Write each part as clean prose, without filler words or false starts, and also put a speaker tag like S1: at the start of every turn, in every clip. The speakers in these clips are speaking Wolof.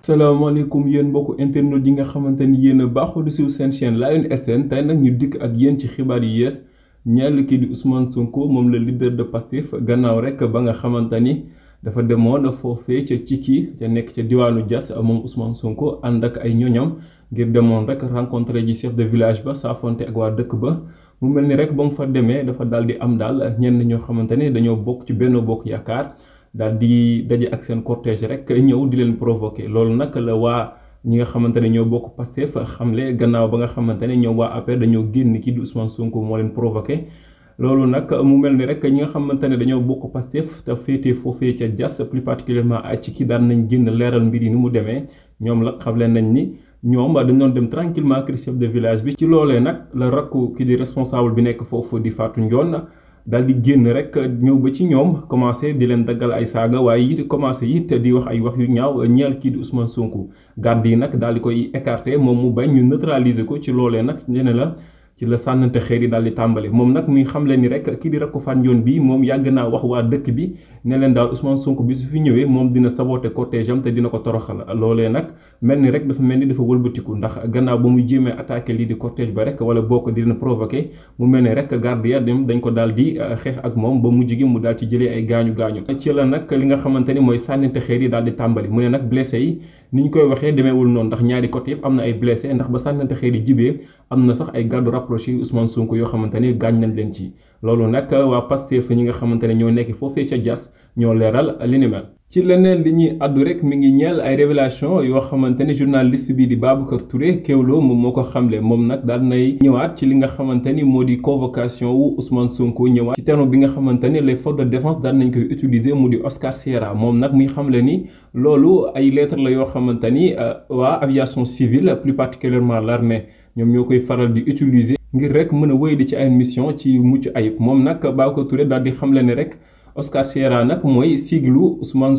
S1: salaamaaleykum yéen mbokku internet yi nga xamante ni yéen a baaxoo di suivre seen chaîne Lion SN tey nag ñu dikk ak yéen ci xibaar yu yees ñeel kii di Ousmane Sonko moom la leader de Pastef gannaaw rek ba nga xamante ni dafa demoon foofee ca Cikki ca nekk ca diwaanu Diass moom Ousmane Sonko ànd ak ay ñoñam ngir demoon rek rencontré ji chef de village ba saafonte ak waa dëkk ba mu mel ni rek ba mu fa demee dafa daal di am daal ñenn ñoo xamante ni dañoo bokk ci Benno Bokk Yaakaar. daal di daje ak seen cortège rek ñëw di leen provoquer loolu nag la waa ñi nga xamante ne ñoo bokk Pastef xamle gannaaw ba nga xamante ne ñoom waa APR dañoo génn kii di Ousmane Sonko moo leen provoqué. loolu nag mu mel ni rek ñi nga xamante ne dañoo bokk Pastef te féetee foofee ca Diass plus particulièrement ay ci ki daan nañ génn leeral mbir yi ni mu demee ñoom la xamle nañ ni ñoom dañ doon dem tranquillement kër chef de village bi. ci loolee nag la rakku ki di responsable bi nekk foofu di Fatou Ndione daal di génn rek ñëw ba ci ñoom commencé di leen daggal ay saaga waaye it commencé it di wax ay wax yu ñaaw ñeel kii di Ousmane Sonko garde yi nag daal di koy écarté moom mu bañ ñu neutraliser ko ci loolee nag nee na la ci la sànnante xeer yi daal di tàmbale moom nag muy xamle ni rek kii di rakku Fatou Ndione bi moom yàgg naa wax waa dëkk bi ne leen daal Ousmane Sonko bi su fi ñëwee moom dina saboter cortège am te dina ko toroxal loolee nag mel ni rek dafa mel ni dafa wëlbatiku ndax gannaaw ba muy jéemee attaqué lii di cortège ba rek wala bokk di leen provoqué mu mel ni rek garde ya dem dañ ko daal di xeex ak moom ba mujj gi mu daal ci jëlee ay gaañu ci la nag li nga xamante ni mooy sànnante xeer yi daal di tàmbali mu ne nag blessé yi ni ñu koy waxee demeewul noonu ndax ñaari côté yëpp am na ay blessé ndax ba sànnante xeer yi jibee am na sax ay garde rapproché yu Ousmane Sonko yoo xamante ne gaañ nañ leen ci loolu nag waa Pastef ñi nga xamante ne ñoo nekk foofee ca Diass ñoo leeral li ni mel. ci leneen li ñuy àddu rek mi ngi ñeel ay révélation yoo xamante ne journaliste bi di Babacar Touré Kewlo moom moo ko xamle moom nag daal nay ñëwaat ci li nga xamante ni moo di convocation wu Ousmane Sonko ñëwaat ci terme bi nga xamante ni les forces de défense daal nañ koy utiliser mu di Oscar Sierra moom nag muy xamle ni loolu ay lettre la yoo xamante ni waa aviation civile plus particulièrement l'armée ñoom ñoo koy faral di utiliser ngir rek mën a wéy di ci ay mission ci mucc ayib moom nag Babacar Touré daal di xamle ni rek Oscar Sierra nag mooy siglu Ousmane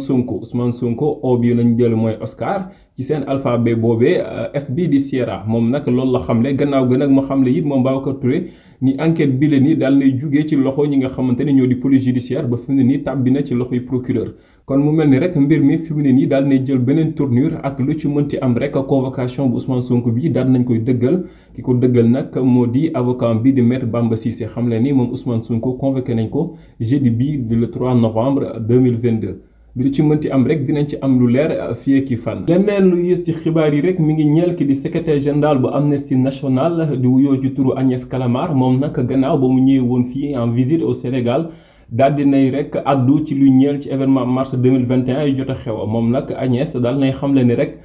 S1: Sonko O bi lañ jël mooy Oscar ci seen alphabet boobee S bi di Sierra moom nag loolu la xamle gannaaw gën ak ma xamle it moom Babacar Touré ni enquête bi la ni daal lay jugee ci loxo ñi nga xamante ne ñoo di police judiciaire ba fi mu ne nii tàbbi na ci loxoy procureur kon mu mel ni rek mbir mi fi mu ne nii daal nay jël beneen tournure ak lu ci mënti am rek convocation bu Ousmane Sonko bi daal nañ koy dëggal ki ko dëggal nag moo di avocat bi di maître Bamba Cissé xam le ni moom Ousmane Sonko convoqué nañ ko jeudi bi le 3 novembre 2022 lu ci mënti am rek dinañ ci am lu leer fii ak fan. leneen lu yées ci xibaar yi rek mi ngi ñeel ki di secrétaire général bu Amnesty National di wuyoo ci turu Agnès Calamar moom nag gannaaw ba mu ñëwee woon fii en visite au Sénégal daal di nay rek addu ci lu ñeel ci événement mars 2021 yu jot a xew moom nag Agnès daal nay xamle ni rek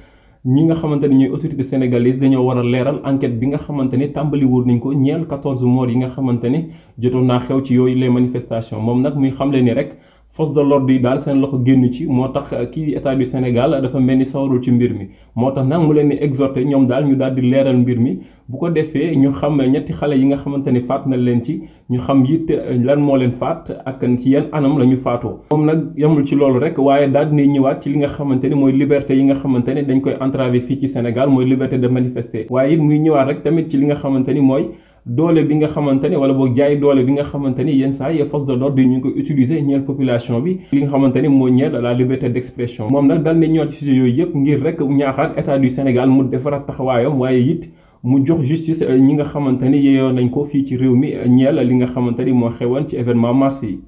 S1: ñi nga xamante ne ñooy autorité sénégalaise dañoo war a leeral enquête bi nga xamante ni tàmbali woon nañ ko ñeel 14 morts yi nga xamante ni jotoon naa xew ci yooyu les manifestations moom nag muy xamle ni rek force de l'ordre yi daal seen loxo génn ci moo tax kii état du Sénégal dafa mel ni sawarul ci mbir mi moo tax nag mu leen di exhorter ñoom daal ñu daal di leeral mbir mi bu ko defee ñu xam ñetti xale yi nga xamante ni faat na leen ci ñu xam it lan moo leen faat ak ci yan anam la ñu faatoo. moom nag yamul ci loolu rek waaye daal di ñëwaat ci li nga xamante ni mooy liberté yi nga xamante ni dañ koy entraver fii ci Sénégal mooy liberté de manifester waaye it muy ñëwaat rek tamit ci li nga xamante ni mooy doole bi nga xamante ne wala boog jaay doole bi nga xamante ni yenn saa yi force de l'ordre yi ñu ngi koy utiliser ñeel population bi li nga xamante ni moo ñeel la liberté d'expression moom nag dal ne ñëwaat ci sujet yooyu yëpp ngir rek ñaaxaat état du Sénégal mu defaraat taxawaayam waaye it mu jox justice ñi nga xamante ni yeyoon nañ ko fii ci réew mi ñeel li nga xamante ni moo xewoon ci événement mars yi